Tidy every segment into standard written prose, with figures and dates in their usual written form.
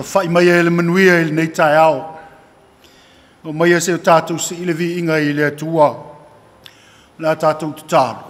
Alafai mai e le manuia i lenei taeao. O mai e se o tātou si i le viiga i le Atua. La tātou tatalo.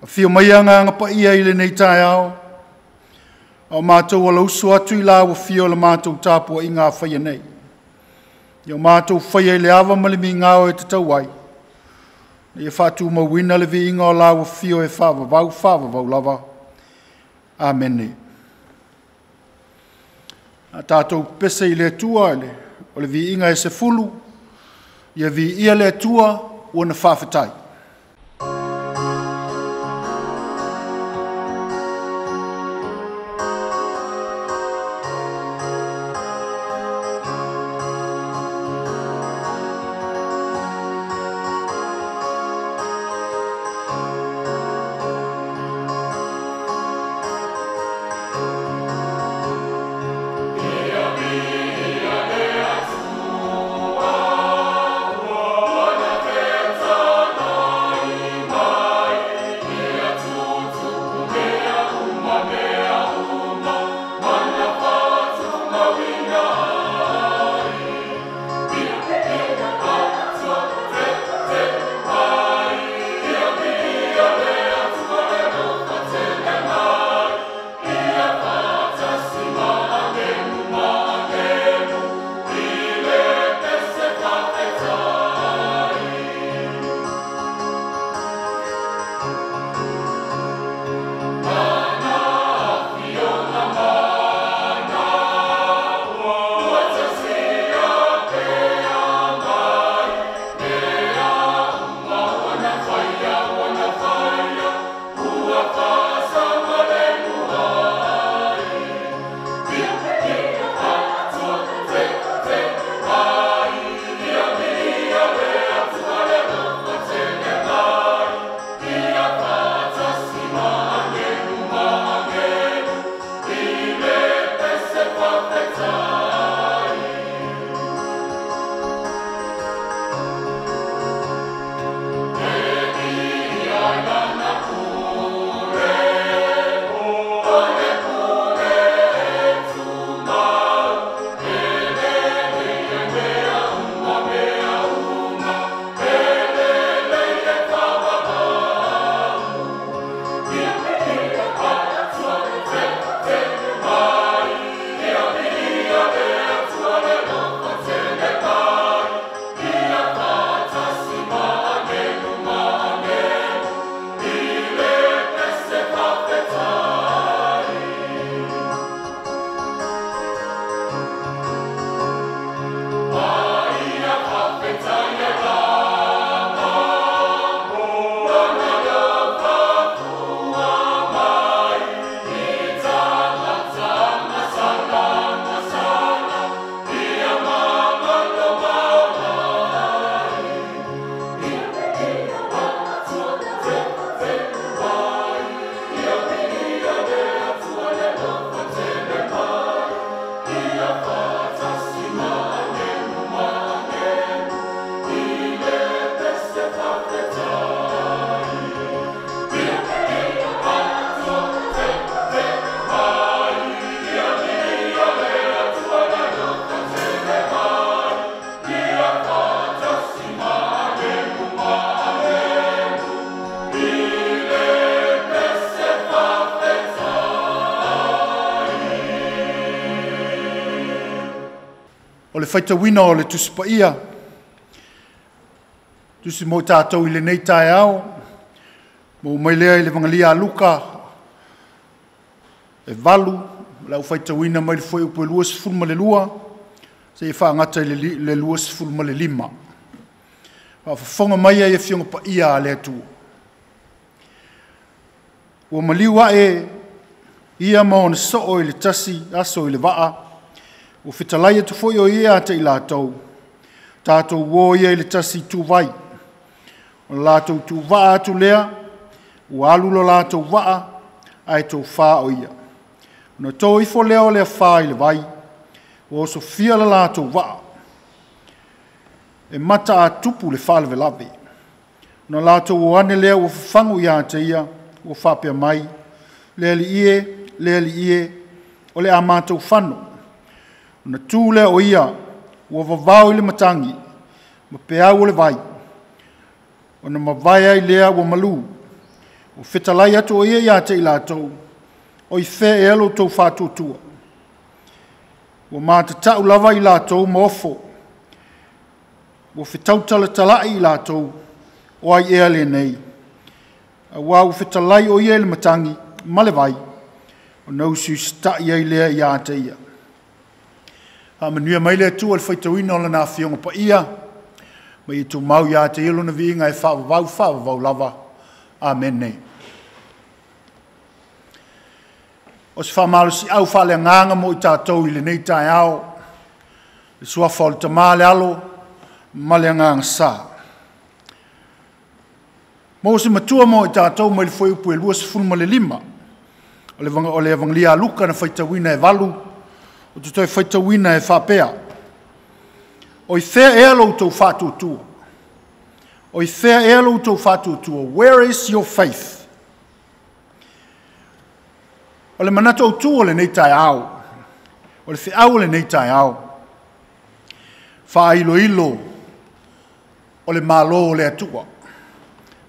Afio mai agaga paia i lenei taeao. O mātou alausu atu i la ua fia o le mātou tapuaiga a whaia nei. Ia o mātou whaia i le awa ma le mingao e te tau ai. Ia whaatu mauina le viiga o la ua fio e whaavavau, whaavavau lava. Amene. A tātou pese i le Atua, o le viiga e se fulu, ia viia le Atua ua na whaafetai. O le whaitawina o le tusipaia, tusi mo tātou i lenei taeao, mo mai lea i le vangalia a Luka, e 8, lau whaitawina mai le foi upu e 22, se i whaangata i le 25. Whaafafonga mai ai e fionga paia a le Atua. Ua maliu ae ia ma ona soo i le tasi aso i le vaa, ua fetalai atu foi o ia te i latou, tātou o ia i le tasi tuvai. O le latou tuvaa atu lea, ua alu lo latou vaa, ae tofā o ia. Ona tō ifo lea o le afā i le vai, ua osofia le latou vaa. E mata a tupu le faalavelave. Ona latou o ane lea ua fafagu ia te ia, ua faapea mai, le alii e, le alii e, O le a matou fano. Ona tu lea o ia, ua vavao i le matagi, ma peau o le vai, ona mavae ai lea ua malū. Ua fetalai atu o ia ia te i latou, o i fea ea lo outou faatuatua? Ua matatau lava i latou ma ofo, ua fetautalatalai i latou, o ai ea lenei? Auā ua fetalai o ia i le matagi ma le vai, ona usiusitai ai lea ia te ia. Faamanuia mai le Atua i le faitauina o Lana Afioga Paia, ma ia tumau ia te Ia Lona viiga e faavavau faavavau lava. Amene. O se faamalosiau faaleagaga mo i tatou i lenei taeao, le suafa o le Tama, le Alo ma le Agaga Sa. Mo se matua mo i tatou mai le fuaiupu e 25, o le Evagelia a Luka na faitauina e 8, ou te toe faitauina e faapea, O i fea ea lo outou faatuatua? O i fea ea lo outou faatuatua? Where is your faith? O le manatu autū o lenei taeao, o le feau o lenei taeao, faailoilo o le Malo o le Atua.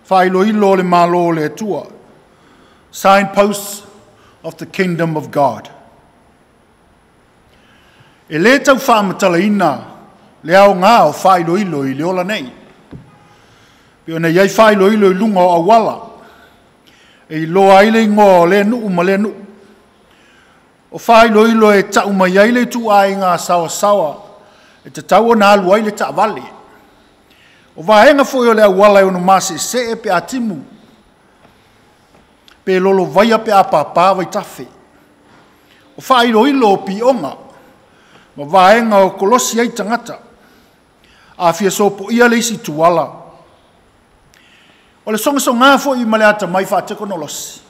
Faailoilo o le Malo o le Atua. Signposts of the Kingdom of God. E lē tau faamatalaina le aogā o faailoilo i le ola nei. Pe ona i ai faailoilo i luga o auala, e iloa ai le igoa o lea nuu ma lea nuu. O faailoilo e tau mai ai le ituaiga saoasaoa e tatau ona alu ai le taavale. O vaega foi o le auala e ono maseesee pe a timu, pe lolovaia pe a pāpā vaitafe. O faailoilo o pioga ma vaega o kolosi ai tagata. A fia sopoia le isi tuala. O le sogasogā foi ma le atamai faatekonolosi.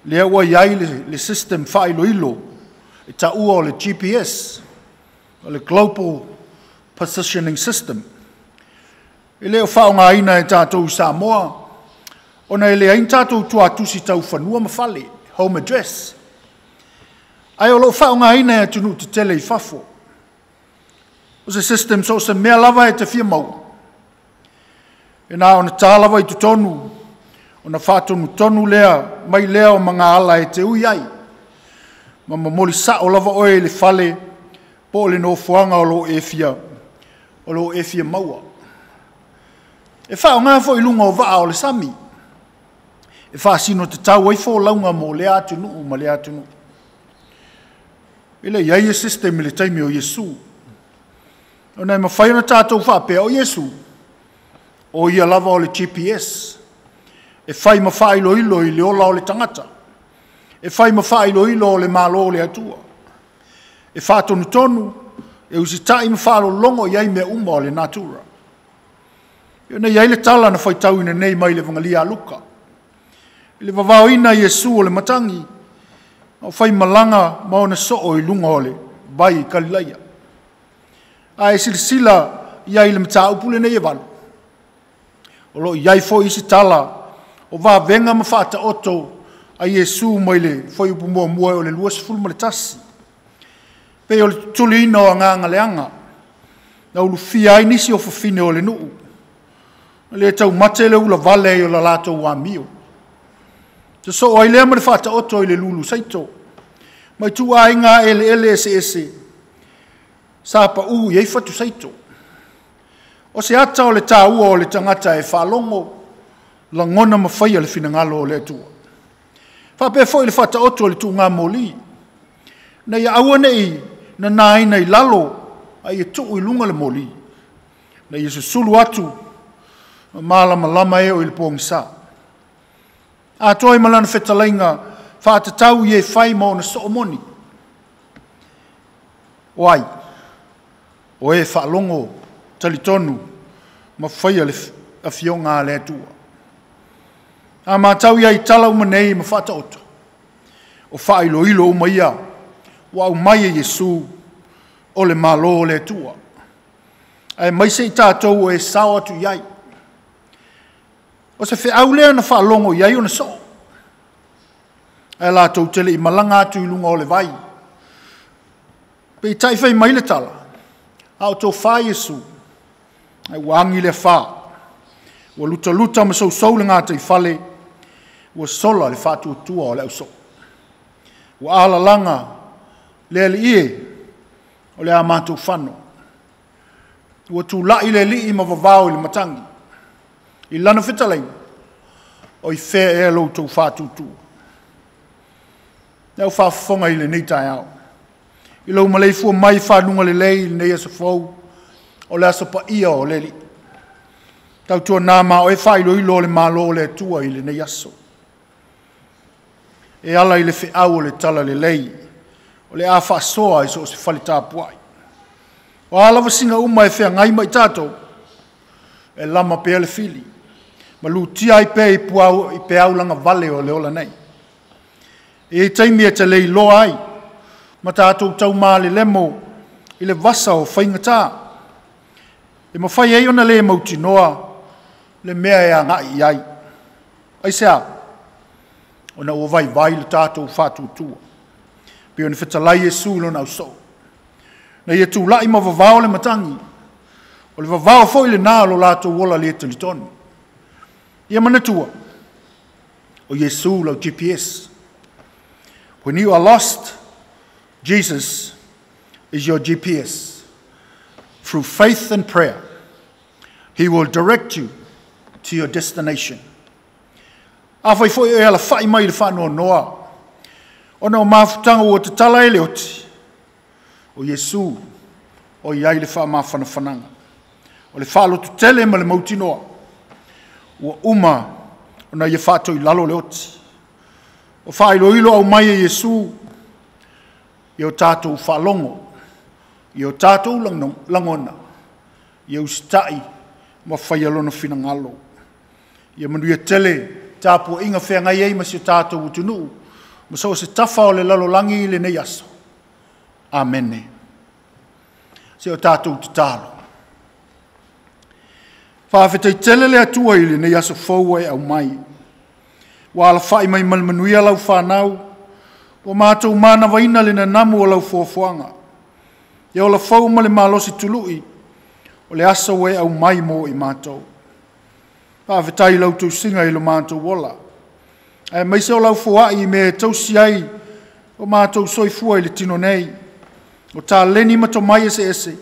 Lea ua i ai le system faailoilo e taua o le GPS, o le Global Positioning System. E le o faaaogaina e tatou i Samoa, ona e leai ni tatou tuatusi tau fanua ma fale, home address. Ae o lo o faaaogaina e atunuu tetele i fafo. O se system so o se mea lava e te fia maua. E na ona ta lava i totonu, ona faatonutonu lea mai lea o magaala e te ui ai, ma momoli sao lava oe i le fale po o le nofoaga o lo o e fia maua. E faaaoga foi i luga o vaa o le sami, e faasino tatau ai folauga mo lea atunuu ma lea atunuu. E le i ai e system i le taimi o Iesu. Ona e mafai ona tatou faapea o Iesu, o ia lava o le GPS, e fai ma faailoilo i le ola o le tagata, e fai ma faailoilo o le Malo o le Atua, e faatonutonu, e usitai ma faalologo i ai mea uma o le natura. E ona i ai le tala na faitauina nei mai le Evagelia a Luka. I le vavaoina Iesu o le matagi, o fai malaga ma ona soo i luga o le vai i Kalilaia. A e silasila i ai i le mataupu lenei e 8, o lo o i ai foi isi tala o vavega ma faataoto a Iesu mai le fuaiupu muamua o le 21. Pei o le tutuliina o agaga leaga, na ulufia ai nisi o fafine o le nuu, le taumate le ulavale ai o la latou amio. Sosoo ai lea ma le faataoto i le lulu saito, mai tuaiga eleele eseese, sa pau i ai fatu saito. O se ata o le tāua o le tagata e faalogo, lagona ma faia le finagalo o le Atua. Faapea foi le faataoto o le tuugamoli, na ia aua nei nanaina i lalo, a ia tuu i luga le moli, na ia susulu atu, ma malamalama e o i le pogisa. Atoa i malana fetalaiga, faatatau i e fai ma ona soo moni. O ai, o e faalogo talitonu ma faia le afioga a le Atua. A matau ia i tala uma nei ma faataoto, o faailoilo uma ia, ua aumai e Iesu o le Malo o le Atua. Ae mai se i tatou o e sao atu i ai. O se feau lea na faalogo i ai ona soo. Ae latou te le i malaga atu i luga o le vai. Peitai fai mai le tala, a o tofa Iesu, ae ua agi le afa, ua lutaluta ma sousou le gataifale, ua sola le faatuatua o le ausoo. Ua alalaga le alii e, o le a matou fano. Ua tulai le alii ma vavao i le matagi, i lana fetalaiga, o i fea ea lo outou faatuatua. Le au faafofoga i lenei taeao, i lou maleifua mai i faluga lelei i lenei aso fou, o le aso paia o le Alii. Tautuana ma oe faailoilo o le Malo o le Atua i lenei aso. E ala i le feau o le talalelei, o le a faasoa i so o se fale tapuai. O a lava sina uma e feagai ma i tatou, e lama pea le fili, ma lutia ai pea i peau lagavale o le ola nei. E i ai taimi e te le iloa ai, ma tatou taumalelemo i le vasa o faigata. E mafai ai ona le mautinoa le mea e agai i ai. Aisea? Ona ua vaivai le tatou faatuatua. Pei ona fetalai Iesu i lona ausoo. Na ia tulai ma vavao le matagi, o le vavao foi lena o lo latou ola le talitonu. Ia manatua, o Iesu lau GPS. When you are lost, Jesus is your GPS. Through faith and prayer, He will direct you to your destination. Afai foi e alafai mai i le faanoanoa, ona o mafutaga ua tatala e le oti, o Iesu o i ai le faamafanafanaga. O le faalototele ma le mautinoa, ua uma ona ia faatoilalo le oti. O faailoilo aumai e Iesu, ia o tatou faalogo, ia o tatou lagona, ia usitai ma faia lona finagalo. Ia manuia tele tapuaiga feagai ai ma si o tatou atunuu, ma so o se tafa o le lalolagi i lenei aso. Amene. Se o tatou tatalo. Faafetai tele le Atua i lenei aso fou ua e aumai. Ua alafai mai ma le manuia lau fanau, ua matou manavaina le nanamu o lau foafoaga. Ia ola fou ma le malosi tului, o le aso ua e aumai mo i matou. Faafetai i lau tausiga i lo matou ola. Aemaise o lau foai i mea e tausi ai o matou soifua i le tino nei. O taleni ma tomai eseese,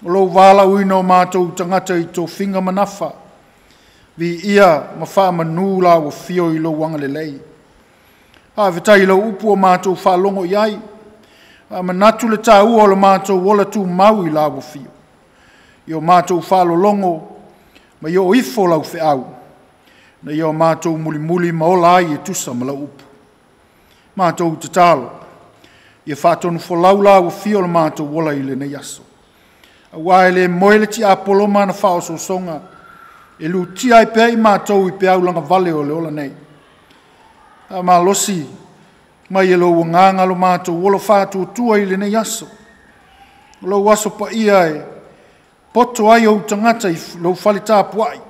o lou valaauina o matou tagata i tofiga ma nafa. Viia ma faamanu la ua fio i lou agalelei. Faafetai i lau upu o matou faalogo i ai. Manatu le tāua o le matou ola tumau i la ua fio. I o matou faalologo ma i o ifo lau feau, na ia o matou mulimuli ma ola ai e tusa ma lau upu. Matou tatalo, ia faatonu folau la ua fio o le matou ola i lenei aso. Aua e le moe le tiapolo ma na faaosoosoga, e lutia ai pea i matou i peau lagavale o le ola nei. A malosi mai e lou agaga lo matou ola faatuatua i lenei aso. O lou aso paia e poto ai ou tagata i lou fale tapuai,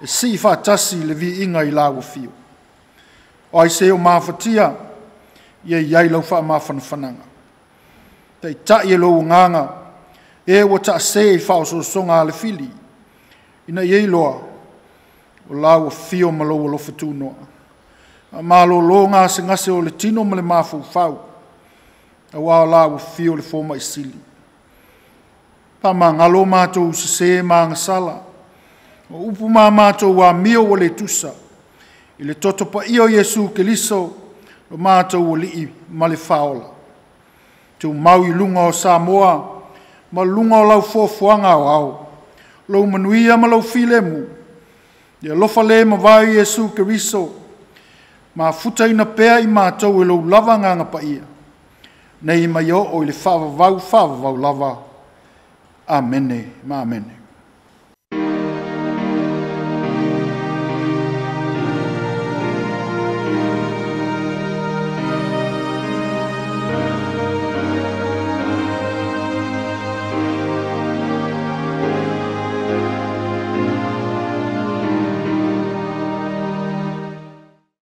e sii faatasi le viiga i la ua fio. O ai se o mafatia, ia i ai lau faamafanafanaga. Taitai e lou agaga, e ua taase i faaosoosoga a le fili, ina ia iloa, o la ua fio ma lou alofa tunoa. A malolo gasegase o le tino ma le mafaufau, aua o la ua fio le fomai sili. Faamagalo matou sese ma agasala, o upu ma matou amio ua le tusa, i le toto paia o Iesu Keriso, lo matou alii ma le faaola. Tumau i luga o Samoa, ma luga o lau foafoaga aoao, lou manuia ma lou filemu, ia alofa le mavae Iesu Keriso, mafutaina pea i matou e lou lava agaga paia, nei mai oo i le faavavau faavavau lava. Amene ma amene.